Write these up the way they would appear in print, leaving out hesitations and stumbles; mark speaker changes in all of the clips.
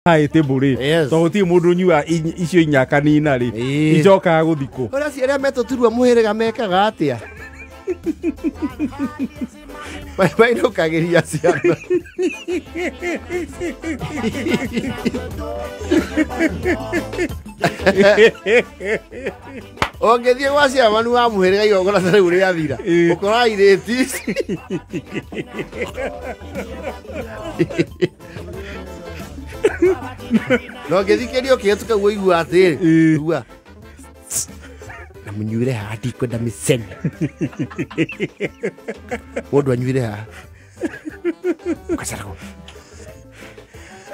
Speaker 1: High table rĩ,
Speaker 2: Yes.
Speaker 1: tondũ gũtirĩ mũndũ ũnyuaga icio inya kanina rĩ, icokaga gũthikwo.
Speaker 2: Ũrĩa arĩa metũturua mũhĩrĩga mekaga atĩa? Mainũkagĩria ciana. Ũngĩthiĩ gwa ciamanu wa mũhĩrĩga igongona ta rĩu rĩathira, ũkoraga irĩti ici. Na ũngĩthikĩria ũkĩhetũka guo ũigua atĩrĩ, igua na mũnyuĩre haha, ndikwenda mĩcene. Mũndũ anyuĩre haha ũgacaragwo,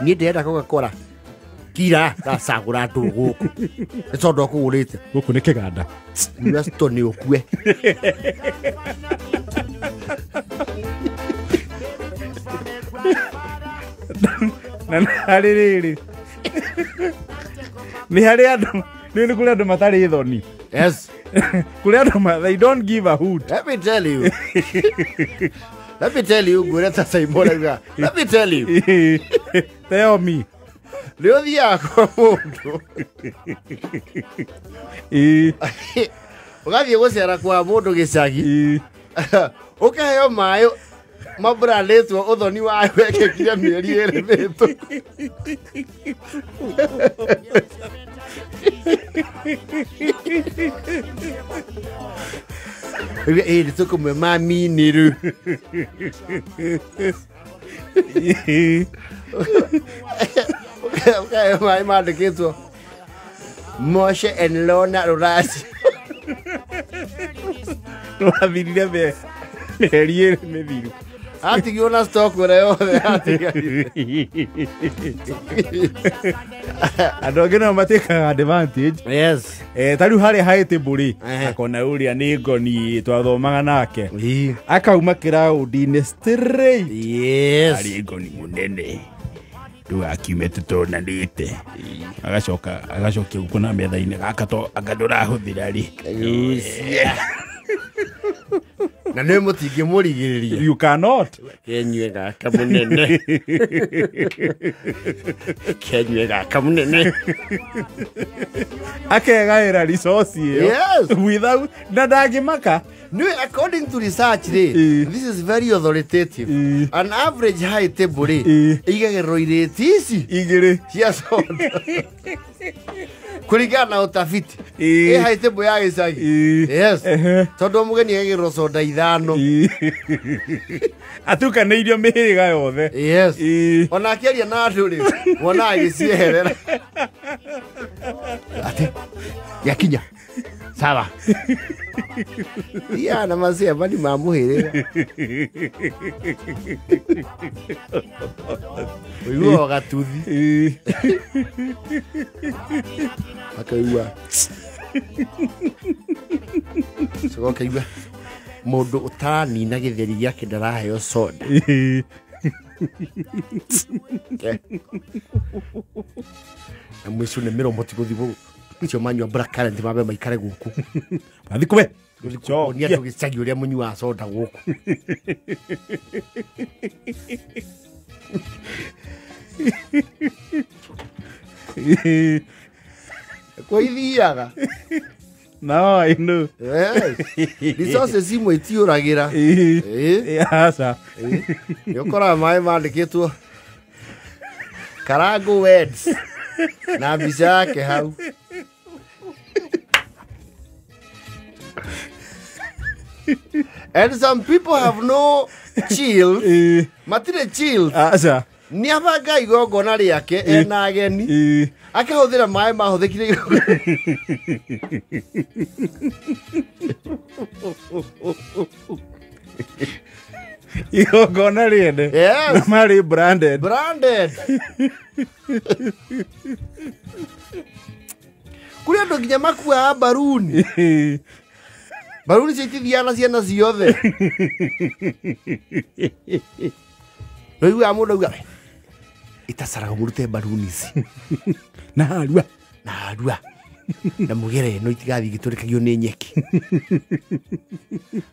Speaker 2: niĩ ndĩrenda Coca-Cola. Kira ndacagũra andũ gũkũ nĩ tondũ akũgũrĩte.
Speaker 1: Gũkũ nĩ kĩganda.
Speaker 2: Nyua stone ũkue.
Speaker 1: Na nĩ harĩ rĩrĩ, nĩ harĩ andũ, nĩ kũrĩ andũ matarĩ thoni. Kũrĩ andũ they don't give a hoot.
Speaker 2: Let me tell you, let me tell you, ngwĩre ta Simon auga, let me tell you.
Speaker 1: Tell me.
Speaker 2: Nĩ ũthiaga kwa mũndũ, ũgathiĩ gũcera kwa mũndũ gĩcagi, ũkaheo maĩ mabrandĩtwo ũthoni wayo wekĩkire mĩeri 2 mĩhĩtũku. Ĩĩ nĩ tũkũmwe maminĩrũ. Ũkaheo maĩ mandĩkĩtwo Moshe and Lona Rũraci.
Speaker 1: Rwathirire mĩeri 2 mĩthiru.
Speaker 2: Atigirwo na stock ĩrĩa yothe atigarire.
Speaker 1: Andũ angĩ nao matĩkaga advantage. Ta rĩu harĩa high table rĩ, akona ũrĩa nĩ ngoni twathomaga nake, akauma kĩraũndi-inĩ straight. Arĩ ngoni mũnene ndũgakiume tũtonanĩte, agacoka agacokia gũkũ na metha-inĩ gaka to anga ndũrahũthĩra rĩ.
Speaker 2: Gucia. Na nĩ mũtingĩmũrigĩrĩria.
Speaker 1: You cannot.
Speaker 2: Kenyue gaka mũnene, kenyue gaka mũnene.
Speaker 1: Akegaĩra resource ĩyo without na ndangĩmaka.
Speaker 2: Nĩ according to research rĩ, this is very authoritative. An average high table rĩ, ĩigagĩrĩrwo irĩti ici
Speaker 1: 2
Speaker 2: cia soda kũringana na ũtafiti. Ĩ high table ya gĩcagi. Yes. Tondũ mũgeni agĩrwo soda 5.
Speaker 1: Atukanĩirio mĩhĩrĩga yothe.
Speaker 2: Ona akĩaria na andũ rĩ, wona agĩcieherera atĩ yakinya sawa iya na macemani ma mũhĩrĩga ũiguaga gatuthi. Akaigua coka ũkaigua mũndũ ũtaranina gĩtheri gĩake ndaraheo soda. Na mwĩcune mĩromo ti gũthiĩ icio manyua blackcurrant mambe maikare gũkũ.
Speaker 1: Mathikwe.
Speaker 2: Kuonia andũ gĩcagi ũrĩa mũnyuaga soda gũkũ. Kwa ithiaga.
Speaker 1: Now I know.
Speaker 2: Yes. Resources imwe itiũragĩra.
Speaker 1: Aca.
Speaker 2: Nĩ ũkoraga maĩ mandĩkĩtwo Karango Weds na mbica yake hau. And some people have no chill. Matirĩ chill.
Speaker 1: Aca.
Speaker 2: Nĩ abanga igongona rĩake ena ageni, akahũthĩra maĩ mahũthĩkire igongona.
Speaker 1: Igongona rĩene. Marĩ branded.
Speaker 2: Branded. Kũrĩ andũ nginya makuaga mbaruni. Mbaruni icio itithiaga na ciana ciothe. Nĩũiguaga mũndũ auga, itacaraga mũrute mbaruni ici.
Speaker 1: Na harua.
Speaker 2: Na harua. Na mũgere ĩno itigathiĩ igĩtũrĩkagio nĩ nyeki.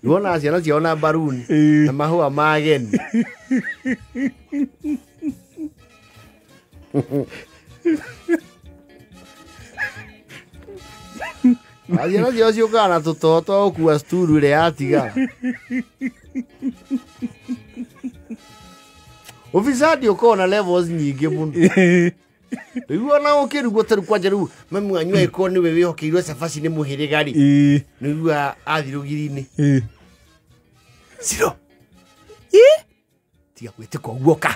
Speaker 2: Nĩwonaga ciana ciao na mbaruni na mahũa ma ageni. Ciana ciao ciũkaga na tũtoo twa gũkua sturu ĩrĩa yatigara. Ufisadi ũkoragwo na levels nyingĩ mũno. Rĩu ona ũkĩrugwo ta rĩu kwanja rĩu mami wanyu angĩkorwo nĩwe wĩhokeirwo cabaci nĩ mũhĩrĩga rĩ, nĩguo athiĩ rũgiri-inĩ. Ciro. Tiga gwĩtĩka ũguo ũka.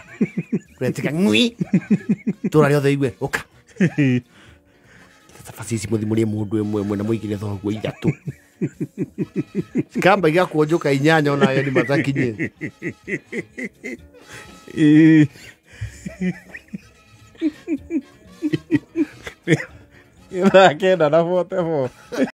Speaker 2: Ũretĩka ng'ui. Itũũra rĩothe igue ũka. Cabaci ici mũthi mũrĩe mũndũ ĩmwe ĩmwe na mũigĩre thoguo ithatũ. Cikamba igakũnjũka inyanya ona ageni matakinyĩte.
Speaker 1: Thaa 9:44.